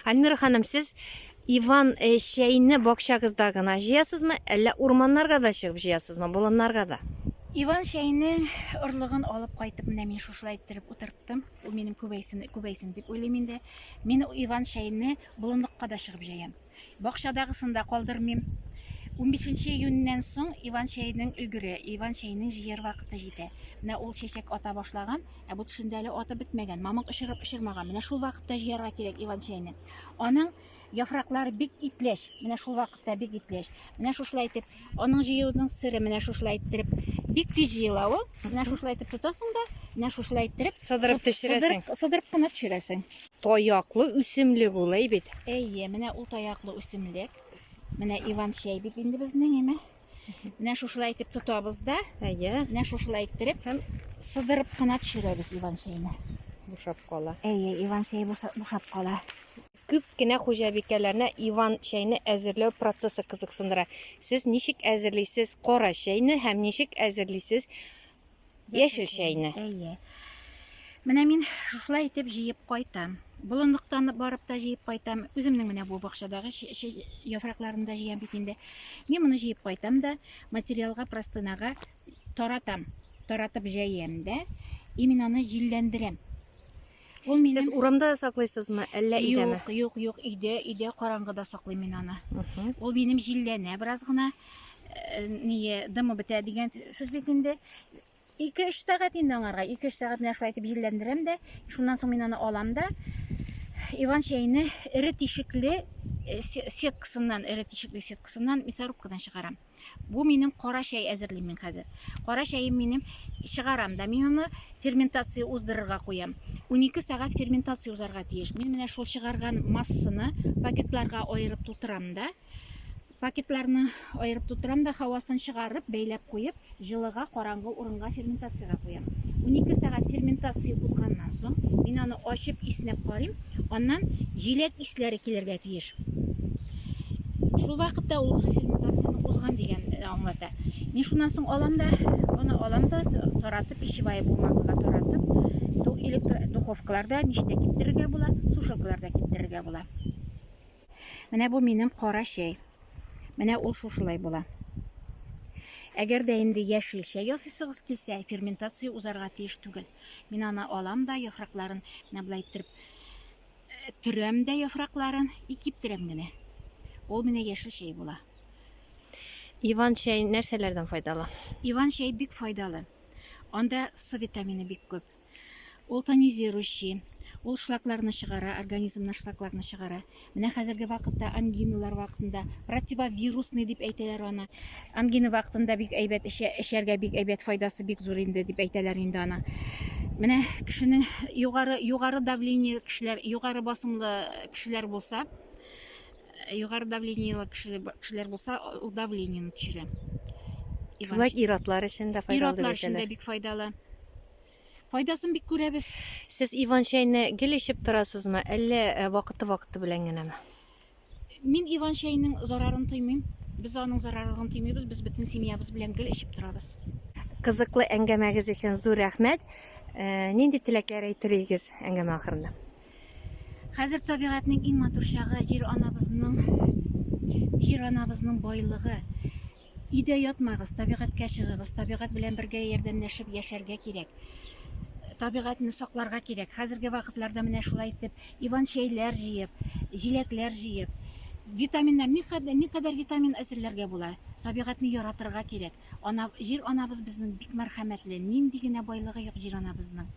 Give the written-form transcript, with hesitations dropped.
Альмира ханым, сез Иван э, чәйне бакчагызда гына җыясызмы, әллә урманнарга да чыгып җыясызмы, болыннарга да? Иван чәйнең орлыгын алып кайтып, менә мин шушылай иттереп утырттым. Ул минем күбәйсен, күбәйсен дип уйлыйм инде. Мин Иван чәйне болынлыкка да чыгып җәям. Бакчадагысын да калдырмыйм. 15 июньнән соң Иван чәенең өлгере, Иван чәенең җыяр вакыты җитә. Менә ул чәчәк ата башлаган, ә бу төшендә әле атып бетмәгән, мамык очырып очырмаган. Менә шул вакытта җыярга кирәк Иван чәйне. Аның яфраклары бик итләч. Менә шул вакытта бик итләч. Менә шушылай итеп, аның җыюның сере менә шушылай иттереп, бик тиз җыела ул. Менә шушылай итеп тотасың да, менә шушылай иттереп сыдырып төшерәсең. Сыдырып, сыдырып кына төшерәсең. Таяклы үсемлек ул, әй бит. Әйе, менә ул таяклы үсемлек. Менә Иван чәй бит инде безнең, әйме? Менә шушылай итеп тотабыз да. Әйе. Менә шушылай иттереп һәм сыдырып кына төшерәбез Иван чәйне. Бушап кала. Әйе, Иван чәй бушап кала. Күп кенә хуҗабикәләрне Иван чәйне әзерләү процессы кызыксындыра. Сез ничек әзерлисез кара чәйне һәм ничек әзерлисез яшел чәйне? Әйе. Менә мин шушылай итеп җыеп кайтам. Болынлыктан барып та җыеп кайтам. Үземнең менә бу бакчадагы яфракларын да җыям бит инде. Мин моны җыеп кайтам да материалга, простынага таратам. Таратып җәям дә, и мин аны җилләндерәм. Ул минем... Сез урамда да саклыйсызмы, әллә өйдәме? Юк, юк, юк, өйдә, өйдә караңгыда саклыйм мин аны. Ул минем җилләнә бераз гына, э, ние, дымы бетә дигән сүз бит инде. 2-3 сәгать инде аңарга, 2-3 сәгать менә шулай итеп җилләндерәм дә, шуннан соң мин аны алам да, Иван чәйне эре тишекле э, сеткасыннан, эре тишекле сеткасыннан мясорубкадан чыгарам. Бу минем кара чәй әзерлим мин хәзер. Кара чәем минем чыгарам да, мин аны ферментация уздырырга куям. 12 сәгать ферментация узарга тиеш. Мин менә шул чыгарган массаны пакетларга аерып тутырам да, пакетларны аерып тутырам да, һавасын чыгарып, бәйләп куеп, җылыга, караңгы урынга ферментациягә куям. 12 сәгать ферментация узганнан соң, мин аны ачып иснәп карыйм, аннан җиләк исләре килергә тиеш. Шул вакытта ул уже ферментацияне узган дигән э, аңлата. Мин шуннан соң алам да, аны алам да, таратып, пищевая бумагага таратып, электро духовкаларда, мичтә киптерергә була, сушилкаларда киптерергә була. Менә бу минем кара чәй. Менә ул шушылай була. Әгәр дә инде яшел чәй ясыйсыгыз килсә, ферментация узарга тиеш түгел. Мин аны алам да, яфракларын менә болай иттереп э, төрәм дә яфракларын и киптерәм генә. Ул менә яшел чәй була. Иван чәй нәрсәләрдән файдалы? Иван чәй бик файдалы. Анда С витамины бик күп. Ул тонизирующий, ул шлакларны чыгара, организмнан шлакларны чыгара. Менә хәзерге вакытта ангиналар вакытында противовирусный дип әйтәләр аны. Ангина вакытында бик әйбәт эчә, эчәргә бик әйбәт файдасы бик зур инде дип әйтәләр инде аны. Менә кешенең югары югары давление кешеләр, югары басымлы кешеләр булса, югары давлениелы кешеләр булса, ул давлениене төшерә. Шулай ир-атлар өчен дә файдалы. Ир-атлар өчен дә бик файдалы. Файдасын бик күрәбез. Сез Иван чәйне гел эчеп торасызмы, әллә э, вакыты-вакыты белән генәме? Мин Иван чәйнең зарарын тоймыйм. Без аның зарарлыгын тоймыйбыз, без бөтен семьябыз белән гел эчеп торабыз. Кызыклы әңгәмәгез өчен зур рәхмәт. Э, нинди теләкләр әйтер идегез әңгәмә ахырында? Хәзер табигатьнең иң матур чагы, җир анабызның җир анабызның байлыгы. Өйдә ятмагыз, табигатькә чыгыгыз, табигать белән бергә ярдәмләшеп яшәргә кирәк. Табигатьне сакларга кирәк. Хәзерге вакытларда менә шулай итеп иван-чәйләр җыеп, җиләкләр җыеп, витаминнар, никадәр, никадәр витамин әзерләргә була. Табигатьне яратырга кирәк. Ана, җир анабыз безнең бик мәрхәмәтле, нинди генә байлыгы юк җир анабызның.